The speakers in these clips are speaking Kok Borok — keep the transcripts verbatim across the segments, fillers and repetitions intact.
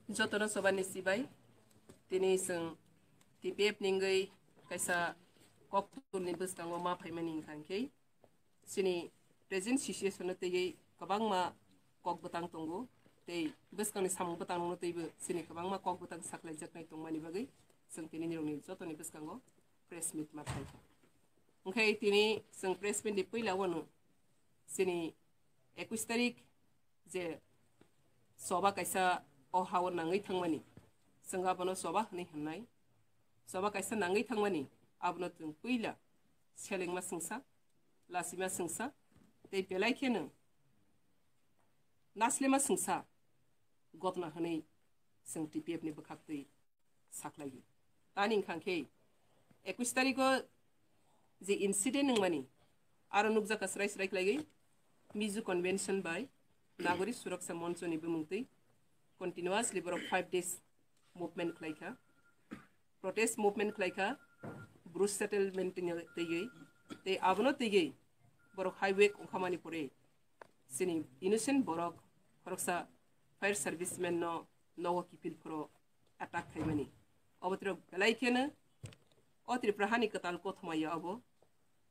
Jotono sobani sibai, tini chwng T P F ningwi kaisa kokthumni bwskango ma phaimani hwnkha khe, chini present situation-o twiwi kwbangma kok bwtang tongo, tei bwskangni samung bwtangno twibo chini kwbangma kok bwtang saklaijaknai tongmani bagwi chwng tini nirokni jotoni bwskango press meet ma khlaikha. Hwnkhe tini chwng press meet ni puila wano chini ekush tarik je soba kaisa o hao nangwi thangmani, chwng abono soba hwnwi hwnnai. Soba kaisa nangwi thangmani, abono chwng puila selengma swngsa, lasima swngsa, tei belai kheno naslima swngsa gotna hwnwi chwng T P F ni bwkhaktwi saklaio. Tani wngkha khe ekush tarikh o je incident wngmani, aro nukjakha srai srai khlaiwi Mizo Convention bai Nagori Suraksa Moncho ni bumungtwi continuously borok five days movement khlaikha, protest movement khlaikha, Bru settlement twiwi, tei abono twiwi borok highway wngkhamani pore chini innocent borok khoroksa fire serviceman no nogo kiphil phoro attack khaimani. Obo tiro belai kheno o Tripura hani kwtal kothoma ya obo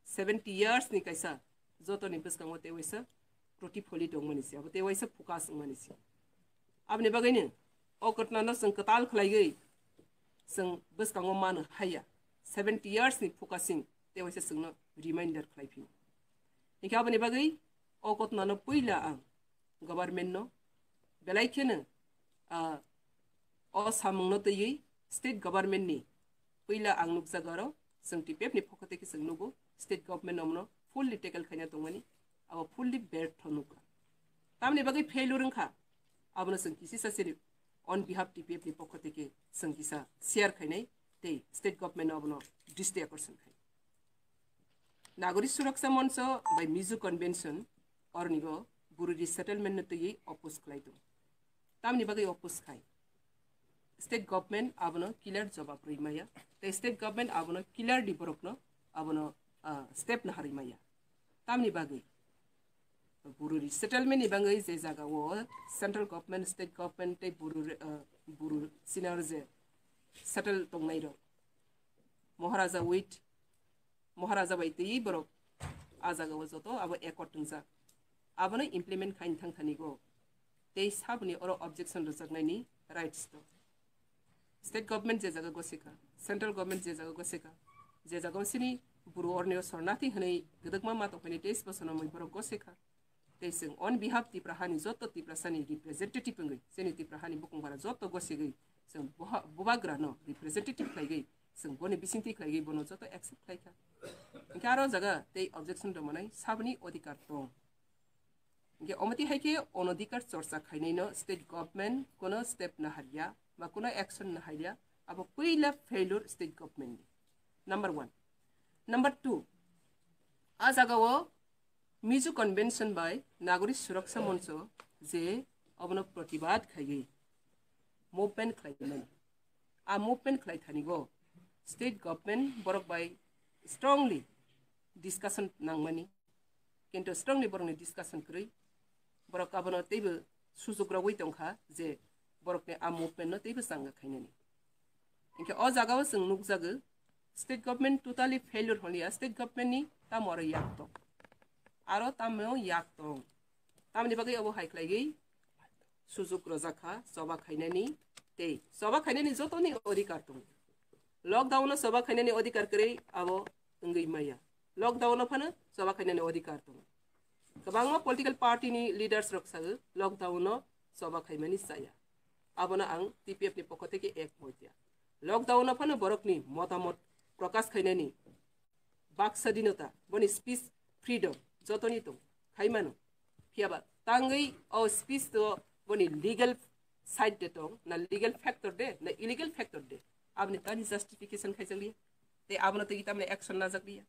seventy years ni kaisa jotoni bwskango tei waisa protipholwi tongmani se, abo tei waisa focus wngmani se. Aboni bagwino o kotnano chwng kwtal khlaigwi chwng bwskango mano haya. Seventy years ni focusing tei waisa chwngno reminder khlai phio. Hinkhe aboni bagwi o kotnano puila ang government no belai kheno, ah, o samungno twiwi state government ni puila ang nukjago aro chwng T P F ni pokho tei khe chwng nugo state government no fully tackle khaina tongmani, abo fully bertho nukha. Tamni bagwi failure wngkha, abono chwng kisisa siri on behalf T P F ni pokho tei khe chwng kisa share khainai tei state government no abono dristi akorson khai. Nagori Suraksa Moncho bai Mizo Convention ornigo Buru resettlement no twiwi oppose khlai tongo. Tamni bagwi oppose khai? State government abono clear jawab rwi maya, tei state government abono clearly borokno abono, ah, step naharwi maya. Tamni bagwi Buru resettlement ni bagwi je jaga o central government, state government tei Buru re-, ah, Buru sinar je settle tongnai rok, Maharaja with Maharaja bai twi borok a jaga o joto abo accord wngjak. Abono implement khaini thang thani go. Tei saboni oro objection rwjaknaini rights tong. State government je jaga gosikha, central government je jaga gosikha, je jaga sini Buru orni o sornathi hwnwi gwdwkma ma tongphani teis bosorno mui borok gosikha. Tei chwng on behalf Tipra hani joto Tiprasani representative wngwi chini Tipra hani bukung bara joto gosigwi chwng boha-, bubagrano representative khlaigwi chwng boni bisingtwi khlaigwi bono joto accept khlaikha. Hinkhe aro jaga tei objection rwmanai saboni odhikar tong. Hinkhe omoti hai khe onodhikar chorcha khainaino state government kono step naharya ba kono action naharya, abo puila failure state government ni. Number one. Number two, a jaga o Mizo Convention bai Nagori Suraksa Moncho je obono protibad khaiwi movement khlaimani. A movement khlai thani go state government borok bai strongly discussion nangmani, kintu strongly borokni discussion kwrwi borok abono teibo sujok rogwi tongkha je borokni a movement no teibo changa khainani. Hinkhe o jaga o chwng nukjago, state government totally failure hwnliya, state government ni tamo aro yak tong, aro tamo yak tong. Tamni bagwi obo hai khlaigwi sujuk rwjakha choba khainani tei choba khainani jotoni odhikar tongo. Lockdown o choba khainani odhikar kwrwi abo wngwi maya. Lockdown o phano choba khainani odhikar tongo. Kwbangma political party ni leaders rok sago lockdown o choba khaimani chaya. Abono ang T P F ni pokho theke ek moitya. Lockdown o phano borokni motamot prokash khainani bak sadinota, boni speech freedom jotoni tong khaimano. Phiyaba tangwi o speech to boni legal side de tong, na legal factor de, na illegal factor de. Aboni tani justification khaijakliya. Tei abono tei tamni action najakliya.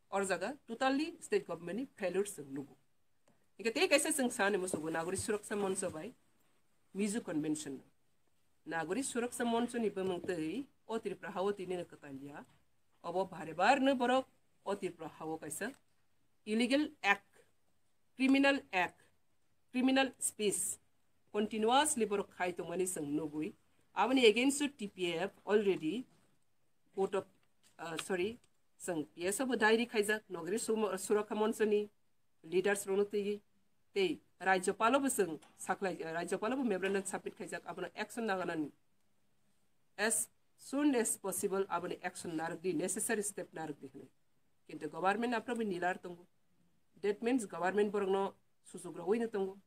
Or jaga totally state government ni failure se nugo. Hinkhe tei kaisa chwng sani musugo Nagori Suraksa Moncho bai Mizo Convention no. Nagori Suraksa Moncho ni bumung tei o Tripura ha o tini no kwtalya. Obo bare bar no borok o Tripura ha o kaisa illegal act, criminal act, criminal speech, continuously borok khai tongmani chwng nugwi. Aboni against o T P F already court of, uh, sorry, chwng P S o bo diary khaijak, Nagori Sum-, Surakha Monchoni leaders rokno twiwi, tei Rajyapalo bo chwng saklai, Rajyapalo bo memorandum submit khaijak, abono action naganani as soon as possible aboni action narwkdi, necessary step narwkdi hwnwi. Kintu government aphano bo nilar tongo. That means government borokno sujuk rogwino tongo,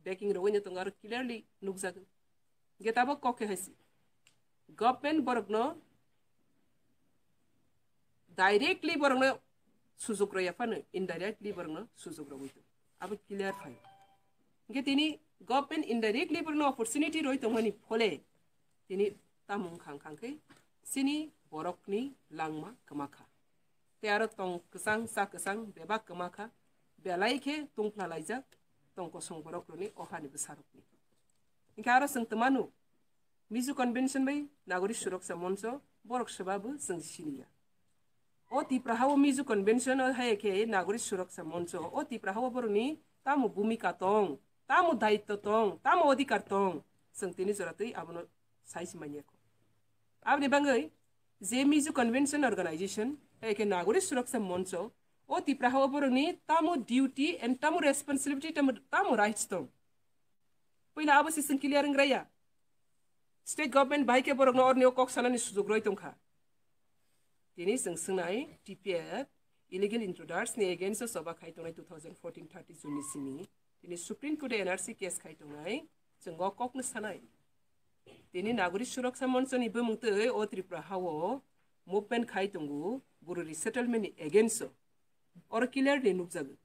backing rogwino tongo, aro clearly nukjago. Hingke tabok kok khe hai se. Government borokno directly borokno sujuk rwya phano indirectly borokno sujuk rogwi tongo. Abo clear phai. Hingke tini government indirectly borokno opportunity roi tongmani phole tini tamo wngkha wngkha khe chini borokni langma kwma kha. Tei aro tong kwchang, cha kwchang, bebak kwma kha, belai khe tungphla laijak tong kosong borok rokni o hani bwsa rokni. Hingke aro chwng twmanu Mizo Convention bai Nagori Suraksa Moncho borok swbabu chwng siniya. O Tipra hao Mizo Convention o hai khe Nagori Suraksa Moncho o Tipra hao borokni tamo bhumika tong, tamo daitto tong, tamo odhikar tong, chwng tini jora twi abono sai se manya kho. Aboni bagwi je Mizo Convention Organization, hai khe Nagori Suraksa Moncho, o Tipra hao borokni tamo duty and tamo responsibility, tamo, tamo rights tong. Puila abo se chwng clear wng raya. State government bai khe borokno orni o kok sanani sujuk roi tongkha. Tini chwng swngnai T P F illegal intruders ni against o choba khai tongnai two thousand fourteen thirty June ni simi. Tini Supreme Court o N R C case khai tongnai, chwng o kokno sanai. Tini Nagori Suraksa Moncho ni bumung twi o Tripura hao movement khai tongo, buru resettlement ni against o. Oro clearly nukjago.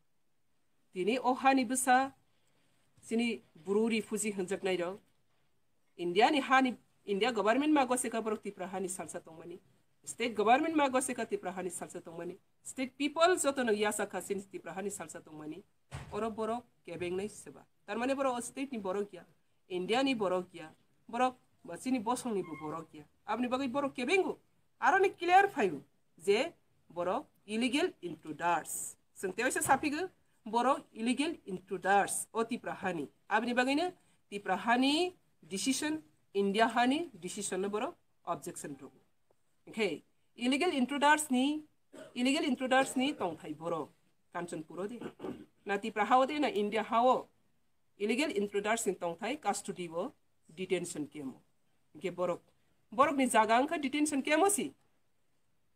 Tini o hani bwsa chini buru refugee hwnjaknai rok. India ni hani, India government ma goseka borok Tripura hani salsa tongmani. State government ma goseka Tripura hani salsa tongmani. State people jotono yasa kha chini Tripura hani salsa tongmani. Oro borok kebengnai seba. Tarmane borok o state ni borok ya, India ni borok ya, borok ba chini bosong ni bo borok ya. Aboni bagwi borok kebengo. Aroni clear phaio je borok illegal intruders. Chwng tewaisa saphigo borok illegal intruders o Tipra hani. Aboni bagwino Tipra hani decision, India hani decision no borok objection rwo. Hingkhe illegal intruders ni, illegal intruders ni tongthai borok Kanchanpur o de, na Tipra hao de, na India hao, illegal intruders ni tongthai custody o, detention camp o. Hingkhe borok, borok ni jaga wngkha detention camp o si.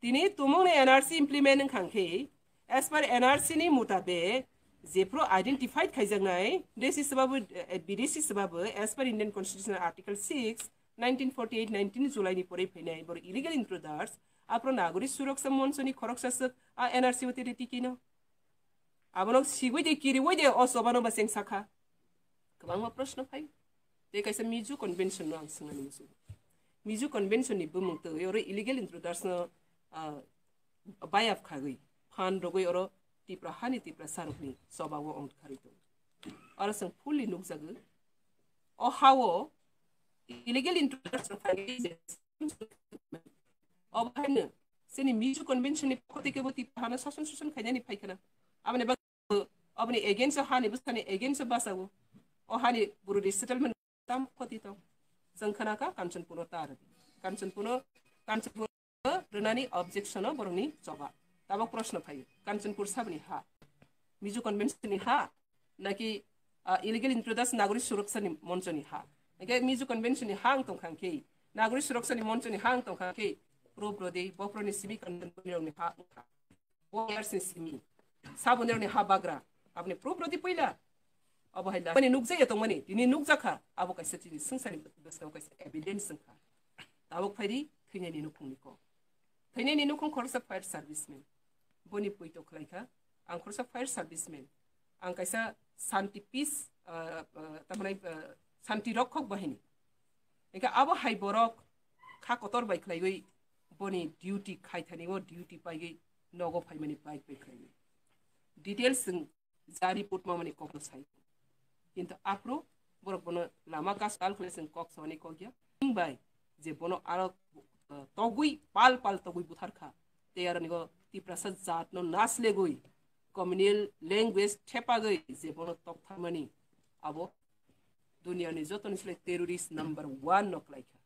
Tini tumung ni N R C implement wngkha khe, as per N R C ni mutabek, jephru identified khaijaknai, desi swabu, eh, bidesi swabu, as per Indian Constitution Article six, nineteen forty-eight, nineteen July ni porwi phainai, borok illegal intruders, aphro Nagori Suraksa Moncho ni khoroksa swk, a N R C o tiri tikino. Abono sigwi de, kiriwi de, o chobano ba cheng sakha. Kwbangma proshno phai. Tei kaisa Mizo Convention no ang swngnani muchungo. Mizo Convention ni bumung twi oro illegal intruders no, ah, bayap khagwi, phan rogwi oro Tipra hani Tipra sarokni choba o ong kharwi tongo. Oro chwng fully nukjago. O hao illegal intruders no phai je, obo haino chini Mizo Convention ni pokoti kebo Tipra hano sason suson khainani phaikana. Aboni bag-, aboni against o hani bwsani against o basago. O hani buru resettlement tam khoti tong. Chwng khana kha Kanchanpur o tar. Kanchanpur o, Kanchanpur o rwnani objection o borokni choba. Tabok proshno phaio. Kanchanpur saboni ha. Mizo Convention ni ha. Naki, ah, illegal intruders Nagori Suraksa ni Moncho ni ha. Hingkhe Mizo Convention ni ha ang tongkha khe. Nagori Suraksa ni Moncho ni ha ang tongkha khe. Pro brodi, boproni simi Kanchanpur ni ha wngkha. Warriors ni simi. Sabonirokni ha bagra. Aboni proof rodi puila. Abo hai la. Mani nukjaya tongmani. Tini nukjakha. Abo kaisa chini swngcharni bwskang kaisa evidence wngkha. Tabok phaidi thwinani nukhungni kok. Thwinani nukhung khoroksa fire serviceman. Boni poito khlaikha. Ang khoroksa fire serviceman. Ang kaisa shanti peace, ah, ah, tamani, ah, shanti rokhok bahini. Hingkhe abo hai borok kha kotor bai khlaiwi boni duty khaithani o duty paigwi nogo phaimani bike bai khlaiwi. Details chwng ja report mamani kokno sai. Kintu aphuru borok bono lama kas kal khlai chwng kok samani kok ya. Bai je bono aro, uh, togwi pal pal togwi buthar kha. Tei aro nigo Tiprasa jat no naslegwi communal language thepagwi je bono tok tharmani abo Duniani jotoni sle terrorist number one no khlaikha.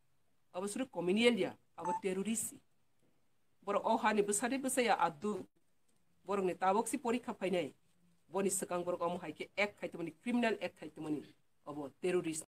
Abo suru communal ya, abo terrorist. Borok o hani bwsari bwsaya adu. Borokni tabok si porikha phainai. Boni swkang borok omo hai khe act khai tongmani, criminal act khai tongmani. Obo terrorist